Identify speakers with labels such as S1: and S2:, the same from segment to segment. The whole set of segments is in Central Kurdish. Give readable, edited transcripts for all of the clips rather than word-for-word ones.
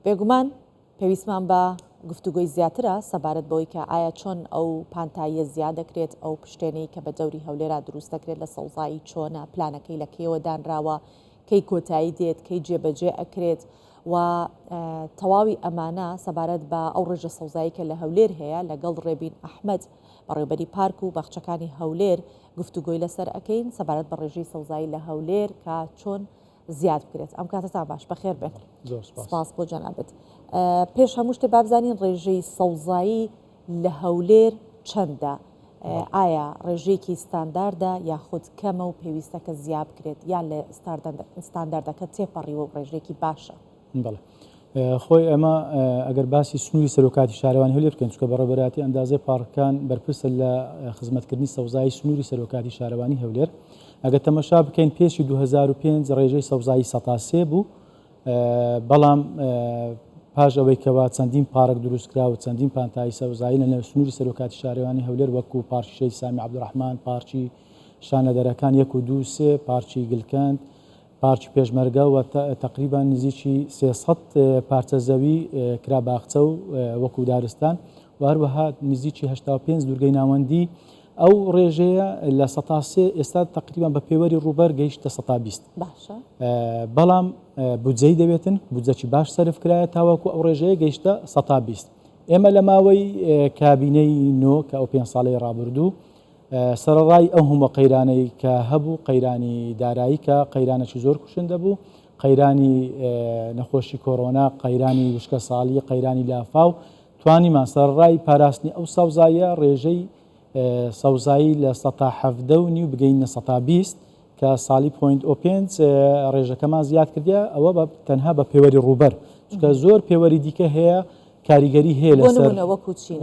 S1: بێگومان پێویستمان بە گفتوگۆی زیاترە سەبارەت بەوەی کە ئایا چۆن ئەو پانتاییە زیاد دەکرێت، ئەو پشتێنەی کە بە دەوری هەولێرا دروست دەکرێت لە سەوزایی چۆنە، پلانەکەی لە کەیەوە دانراوە، کەی کۆتایی دێت، کەی جێبەجێ ئەکرێت و تەواوی ئەمانە سەبارەت بە ئەو ڕێژە سەوزایی کە لە هەولێر هەیە لەگەڵ ڕێبین ئەحمەد بەڕێوبەری پارک و باخچەکانی هەولێر گفتوگۆی لەسەر ئەکەین سەبارەت بە ڕێژەی سەوزایی لە هەولێر کە چۆن زیاد بکرێت. ئەم کاتەتان باش، بەخێر بێن.
S2: زۆر سپاس.
S1: سپاس بۆ جەنابت. پێش هەموو شتێ بابزانین ڕێژەی سەوزایی لە هەولێر چەندە؟ ئایا ڕێژەیەکی ستانداردە یاخود کەمە و پێویستە کە زیا بکرێت یان لە ستانداردەکە تێپەڕیوە و ڕێژەیەکی باشە؟
S2: بەڵێ. خۆی ئێمە ئەگەر باسی سنووری سەرۆکاتی شارەوانی هەولێر بکەین، چونکە بەڕێوەبەرایەتی ئەندازەی پارکەکان بەرپرسە لە خزمەتکردنی سەوزایی سنووری سەرۆکاتی شارەوانی هەولێر. ئەگەر تەمەشا بکەین پێشی 2005 ڕێژەی سەوزایی سەتا سێ بوو، بەڵام پاش ئەوەی کەوا چەندین پارک دروستکرا و چەندین پانتایی سەوزایی لە نێو سنووری سەرۆکاتی شارەوانی هەولێر وەکو پارکی شەهید سامی عەبدولڕەحمان، پارکی شانەدەرەکان یەک و دوو سێ، پارکی گلکەند، پارکی پێشمەرگە و تەقریبەن نزیکی 300 پارچە زەوی کرا باخچە و وەکو دارستان و هەروەها نزیکی 85 دوورگەی ناوەندی ئەو ڕێژەیە لە سەتا سێ ئێستا تەقریبەن بە پێوەری ڕووبەر گەیشتە سەتا 20
S1: باشە
S2: بەڵام بودجەی دەوێتن بودجەکی باش سەرف کرایە تاوەکو ئەو ڕێژەیە گەیشتە سەتا 20 ئێمە لە ماوەی کابینەی نۆ کە ئەو پێنج ساڵەی ڕابردوو سەرەڕای ئەو هەموو قەیرانەی کە هەبوو، قەیرانی دارایی کە قەیرانێکی زۆر کوشندە بوو، قەیرانی نەخۆشی کۆرۆنا، قەیرانی وشکەساڵی، قەیرانی لافاو، توانیمان سەرەڕای پاراستنی ئەو سەوزاییە ڕێژەی سەوزایی لە سەتا 17 و نیو بگەینە سەتا 20 کە ساڵی point o پێنج ڕێژەکەمان زیاد کردە ئەوە بە تەنها بە پێوەری ڕووبەر چونکە زۆر پێوەری دیکە هەیە کاریگەری هەیە لەسەر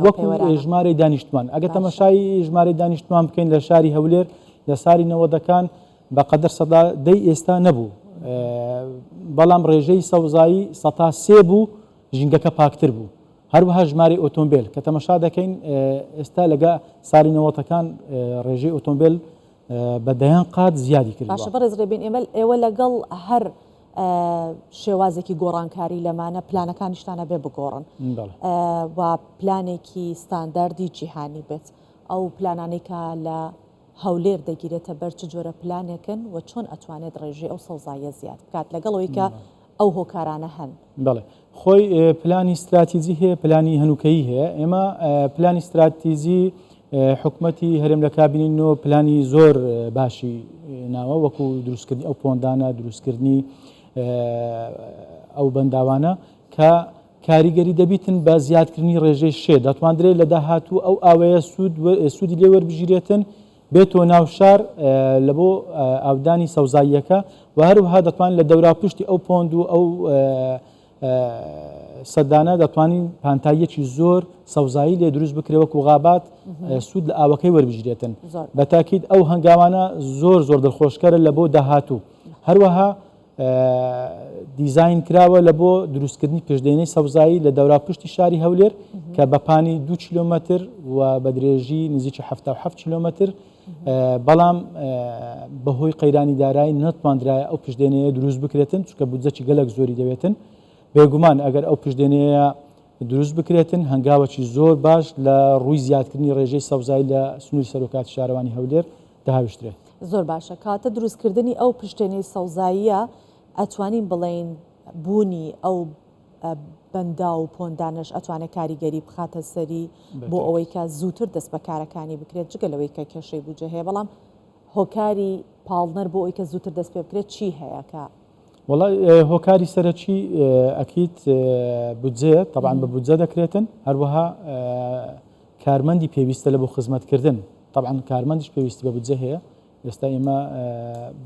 S2: وەکو ژمارەی دانیشتوان ئەگەر تەمەشای ژمارەی دانیشتوان بکەین لە شاری هەولێر لە ساری نەوەدەکان بە قەدەر سەدا دەی ئێستا نەبوو بەڵام ڕێژەی سەوزایی سەتا سێ بوو ژینگەکە پاکتر بوو هەروەها ژمارەی ئۆتۆمبیل کە تەمەشا دەکەین ئێستا لەگە ساڵی نەوەتەکان ڕێژەی ئۆتۆمبیل بە دەیان قات زیادی کردووە.
S1: باشە بەڕێز ڕێبین ئێمە ئێوە لەگەڵ هەر شێوازێکی گۆڕانکاری لەمانە پلانەکانیشتان ئەبێ بگۆڕن و پلانێکی ستانداردی جیهانی بێت ئەو پلانانەی کە لە هەولێر دەگیرێتە بەر چ جۆرە پلانێکن و چۆن ئەتوانێت ڕێژەی ئەو سەوزاییە زیاد بکات لەگەڵ ئەوەی کە ئەو هۆکارانە هەن؟
S2: بەڵێ خۆی پلانی ستراتیجی هەیە پلانی هەنووکەیی هەیە ئێمە پلانی ستراتیجی حکومەتی هەرێم لە کابینی نۆ پلانی زۆر باشی ناوە وەکو دروستکردنی ئەو پۆندانە دروستکردنی ئەو بەنداوانە کە کاریگەری دەبیتن بە زیادکردنی ڕێژەی شێ دەتواندرێت لە داهاتوو ئەو ئاوەیە سوود سوودی لێ وەربگیرێتن بێتەوە ناو شار لە بۆ ئاودانی سەوزاییەکە و هەروەها دەتوانین لە دەوراپشتی ئەو پۆند و ئەو سەدانە دەتوانین پانتاییەکی زۆر سەوزایی لێ دروست بکرێ وەکو غابات سوود لە ئاوەکەی وەربگیرێتن بە تاکید ئەو هەنگاوانە زۆر زۆر دڵخۆشکەرە لە بۆ داهاتوو هەروەها دیزاین کراوە لە بۆ دروستکردنی پشدێنەی سەوزایی لە دەوراپشتی شاری هەولێر کە بە پانی دو کیلۆمەتر و بە درێژی نزیکی 77 کیلۆمەتر بەڵام بەهۆی قەیرانی دارایی نەتواندرایە ئەو پشدێنەیە دروست بکرێتن چونکە بودجەکی گەلک زۆری دەوێتن بێگومان ئەگەر ئەو پشدێنەیە دروست بکرێتن هەنگاوەکی زۆر باش لە ڕووی زیادکردنی ڕێژەی سەوزایی لە سنووری سەرۆکاتی شارەوانی هەولێر دەهاویشترێت.
S1: زۆر باشە کەواتە دروستکردنی ئەو پشتێنەی سەوزاییە ئەتوانین بڵێین بوونی ئەو بەنداو و پۆندانەش ئەتوانێت کاریگەری بخاتە سەری بۆ ئەوەی کە زووتر دەست بە کارەکانی بکرێت جگە لەوەی کە کێشەی بودجە هەیە بەڵام هۆکاری پاڵنەر بۆ ئەوەی کە زووتر دەست پێ بکرێت چی هەیە کە
S2: وەڵا هۆکاری سەرەکی ئەکید بودجەیە تەبعەن بە بودجە دەکرێتن هەروەها کارمەندی پێویستە لە بۆ خزمەتکردن تەبعەن کارمەندیش پێویستی بە بودجە هەیە ئێستا ئێمە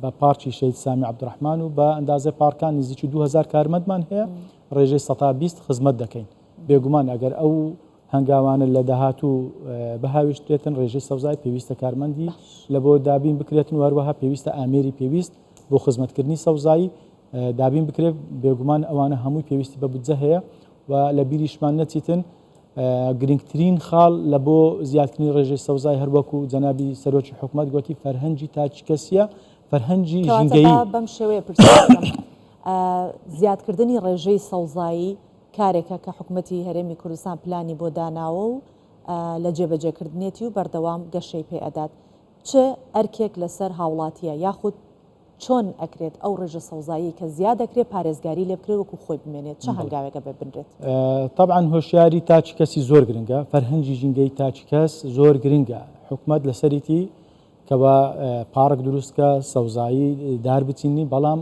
S2: بە پارکی شەهید سامی عەبدولڕەحمان و بە ئەندازەی پارکان نزیکی 2000 کارمەندمان هەیە ڕێژەی سەتا 20 خزمەت دەکەین بێگومان ئەگەر ئەو هەنگاوانە لە داهاتوو بهاویشترێتن ڕێژەی سەوزای پێویستە کارمەندی لە بۆ دابین بکرێتن و هەروەها پێویستە ئامێری پێویست بۆ خزمەتکردنی سەوزایی دابین بکرێت بێگومان ئەوانە هەمووی پێویستی بە بودجە هەیە و لە بیریشمان نەچیتن گرنگترین خاڵ لە بۆ زیادکردنی ڕێژەی سەوزای هەروەکو جەنابی سەرۆکی حکومەت گوتی فەرهەنگی تاکی کەسیە فەرهەنگی ژینگەیی.
S1: بەم شێوەیە پرسیار بکەم زیادکردنی ڕێژەی سەوزایی. کارێکە کە حکومەتی هەرێمی کوردستان پلانی بۆ داناوە و لە جێبەجێکردنێتی و بەردەوام گەشەی پێ ئەدات. چ ئەرکێک لەسەر هاوڵاتییە یاخود چۆن ئەکرێت ئەو ڕێژە سەوزاییەی کە زیاد ئەکرێت پارێزگاری لێ بکرێت وەکو خۆی بمێنێت چ هەنگاوێک ئەبێت بنرێت؟
S2: تەبعەن هۆشیاری تاکی کەسی زۆر گرنگە، فەرهەنگی ژینگەیی تاکی کەس زۆر گرنگە، حکومەت لەسەریتی کەوا پارک دروست بکا، سەوزایی دار بچینی، بەڵام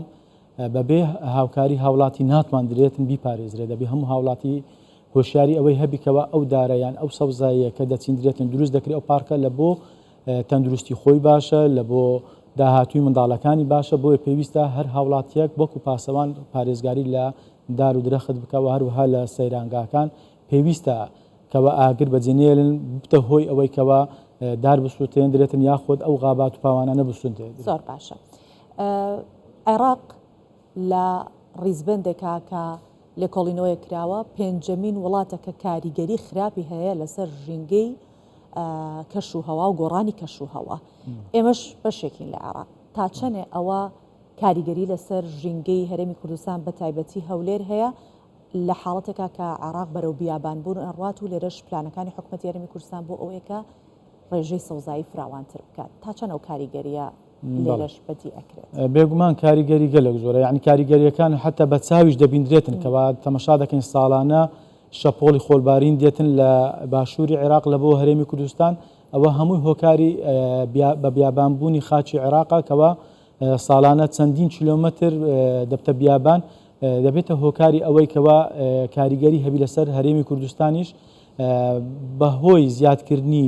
S2: بەبێ هاوکاری هاوڵاتی ناتواندرێتن بیپارێزرێت، دەبێ هەموو هاوڵاتی هۆشیاری ئەوەی هەبی کەوا ئەو دارە یان ئەو سەوزاییە کە دەچیندرێتن دروست دەکرێت ئەو پارکە لە بۆ تەندروستی خۆی باشە لە بۆ داهاتووی منداڵەکانی باشە بۆیە پێویستە هەر هاوڵاتیەک وەکو پاسەوان پارێزگاری لە دار و درەخت بکە و هەروەها لە سەیرانگاکان پێویستە کەوا ئاگر بەجێ نێلن ببتە هۆی ئەوەی کەوا دار بسووتێندرێتن یاخود ئەو غابات و پاوانانە بسووتێندرێت.
S1: زۆر باشە. عێراق لە ڕیزبەندێکا کە لێکۆڵینەوەیەک کراوە، پێنجەمین وڵاتە کە کاریگەری خراپی هەیە لەسەر ژینگەی کەش و هەوا و گۆڕانی کەش و هەوا. ئێمەش بەشێکین لە عێراق. تا چەنێ ئەوە کاریگەری لەسەر ژینگەی هەرێمی کوردستان بە تایبەتی هەولێر هەیە لە حاڵەتێکا کە عێراق بەرەو بیابان بوون ئەڕوات و لێرەش پلانەکانی حکومەتی هەرێمی کوردستان بۆ ئەوەیە کە ڕێژەی سەوزایی فراوانتر بکات. تا چەند ئەو کاریگەرییە لێرەش بەدی ئەکرێت؟
S2: بێگومان کاریگەری گەلەک زۆرە، یانی کاریگەرییەکان حەتا بە چاویش دەبیندرێتن کەوا تەمەشا دەکەین ساڵانە شەپۆڵی خۆلبارین دێتن لە باشووری عێراق لە بۆ هەرێمی کوردستان ئەوە هەمووی هۆکاری بە بیابانبوونی خاکی عێراقە کەوا ساڵانە چەندین کیلۆمەتر دەبتە بیابان دەبێتە هۆکاری ئەوەی کەوا کاریگەری هەبی لەسەر هەرێمی کوردستانیش بەهۆی زیادکردنی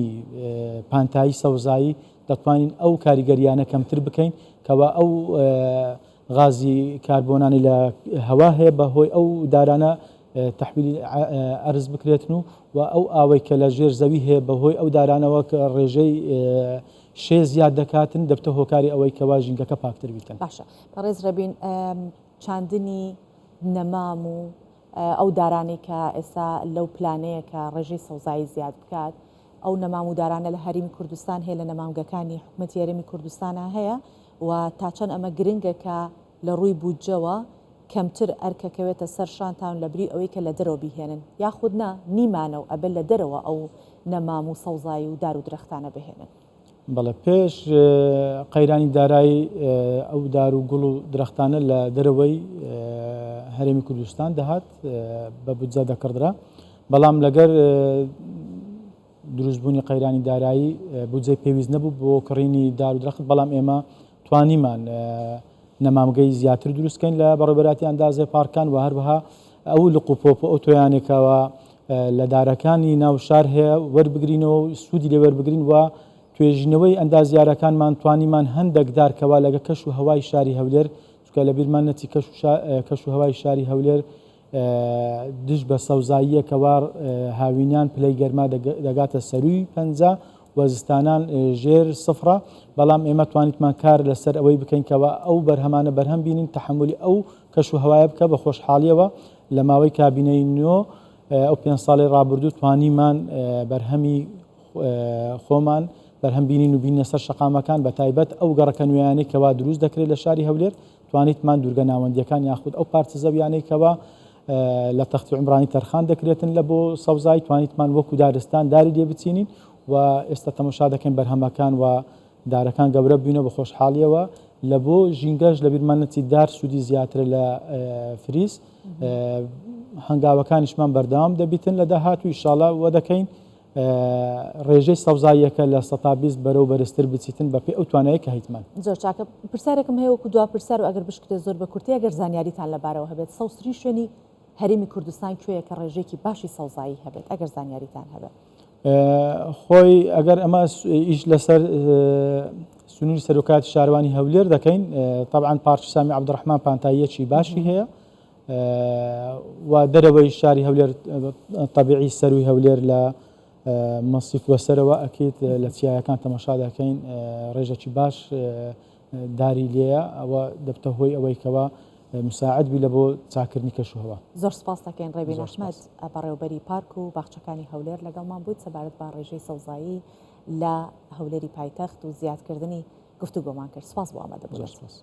S2: پانتایی سەوزایی دەتوانین ئەو کاریگەریانە کەمتر بکەین کەوا ئەو غازی کاربۆنانی لە هەوا هەیە بە هۆی ئەو دارانە تەحویلی ئەرز بکرێتن و و ئەو ئاوەی کە لە ژێر زەوی هەیە بە هۆی ئەو دارانەوە کە ڕێژەی شێ زیاد دەکاتن دەبتە هۆکاری ئەوەی کەوا ژینگەکە پاکتر بیتن.
S1: باشە بەڕێز ڕێبین چاندنی نەمام و ئەو دارانەی کە ئێستا لەو پلانەیە کە ڕێژەی سەوزایی زیاد بکات ئەو نەمام و دارانە لە هەرێمی کوردستان هەیە لە نەمامگەکانی حکومەتی هەرێمی کوردستانا هەیە و تا چەند ئەمە گرنگە کە لە ڕووی بودجەوە کەمتر ئەرکەکەوێتە سەر شانتان لە بری ئەوەی کە لە دەرەوە بیهێنن یاخود نا نیمانە و ئەبێت لە دەرەوە ئەو نەمام و سەوزایی و دار و درەختانە بهێنن.
S2: بەڵێ پێش قەیرانی دارایی ئەو دار و گوڵ و درەختانە لە دەرەوەی هەرێمی کوردستان دەهات بە بودجە دەکڕدرا بەڵام لەگەر دروستبوونی قەیرانی دارایی بودجەی پێویست نەبوو بۆ کڕینی دار و درەخت بەڵام ئێمە توانیمان نەمامگەی زیاتر دروستکەین لە بەڕێوەبەراتی ئەندازەی پارکان و هەروەها ئەو لق و پۆپ و ئەو تۆیانێکەوە لە دارەکانی ناو شار هەیە وەربگرینەوە و سوودی لێ وەربگرین و توێژینەوەی ئەندازیارەکانمان توانیمان هەندێک دار کەوا لەگە کەش و هەوای شاری هەولێر چونکە لەبیرمان نەچی کەش و هەوای شاری هەولێر دژ بە سەوزاییە کەوا هاوینان پلەی گەرما دەگاتە سەرووی 50 و زستانان ژێر سفرە، بەڵام ئێمە توانیتمان کار لەسەر ئەوەی بکەین کەوا ئەو بەرهەمانە بەرهەم بینین تەحەمولی ئەو کەش و هەوایە بکە، بە خۆشحاڵیەوە لە ماوەی کابینەی نۆ ئەو پێنج ساڵەی ڕابردوو توانیمان بەرهەمی خۆمان بەرهەم بینین و بینە سەر شەقامەکان بە تایبەت ئەو گەڕەکە نوێیانەی کەوا دروست دەکرێت لە شاری هەولێر توانیتمان دوورگە ناوەندیەکان یاخود ئەو پارچە زەویانەی کەوا لە تەختی عومرانی تەرخان دەکرێتن لە بۆ سەوزایی توانیتمان وەکو دارستان داری لێ بچینین و ئێستا تەمەشا دەکەین بەرهەمەکان و دارەکان گەورە بووینە بە خۆشحاڵیەوە لە بۆ ژینگەش لە بیرمان نەچی دار سوودی زیاترە لە فریز هەنگاوەکانیشمان بەردەوام دەبیتن لە داهاتوو ئیشاڵا وە دەکەین ڕێژەی سەوزاییەکە لە 120 بەرەو بەرزتر بچیتن بە پێی ئەو توانایە کە هەیتمان.
S1: زۆر چاکە پرسیارێکم هەیە وەکو دوا پرسیار و ئەگەر بشکرێت زۆر بە کورتی ئەگەر زانیاریتان لەبارەوە هەبێت سەوزترین شوێنی هەرێمی کوردستان کوێیە کە ڕێژەیەکی باشی سەوزایی هەبێت ئەگەر زانیاریتان هەبێت؟
S2: خۆی ئەگەر ئەمە ئیش لەسەر سنووری سەرۆکاتی شارەوانی هەولێر دەکەین تەبعەن پارکی سامی عەبدوڕەحمان پانتاییەکی باشی هەیە و دەرەوەی شاری هەولێر تەبیعی سەروی هەولێر لە مەسیف وەسەرەوە ئەکید لە چیایەکان تەمەشا دەکەین ڕێژەکی باش داری لێیە ئەوە دەبتە هۆی ئەوەی کەوا مساعد بی لە بۆ چاکردنی کەشوهەوا.
S1: زۆر سپاست دەکەین ڕێبین ئەحمەد بەڕێوەبەری پارک و باخچەکانی هەولێر لەگەڵمان بوویت سەبارەت بە ڕێژەی سەوزایی لە هەولێری پایتەخت و زیادکردنی گفتوگۆمان کرد سپاس بۆ ئامادەبوونت.
S2: زۆر سپاس.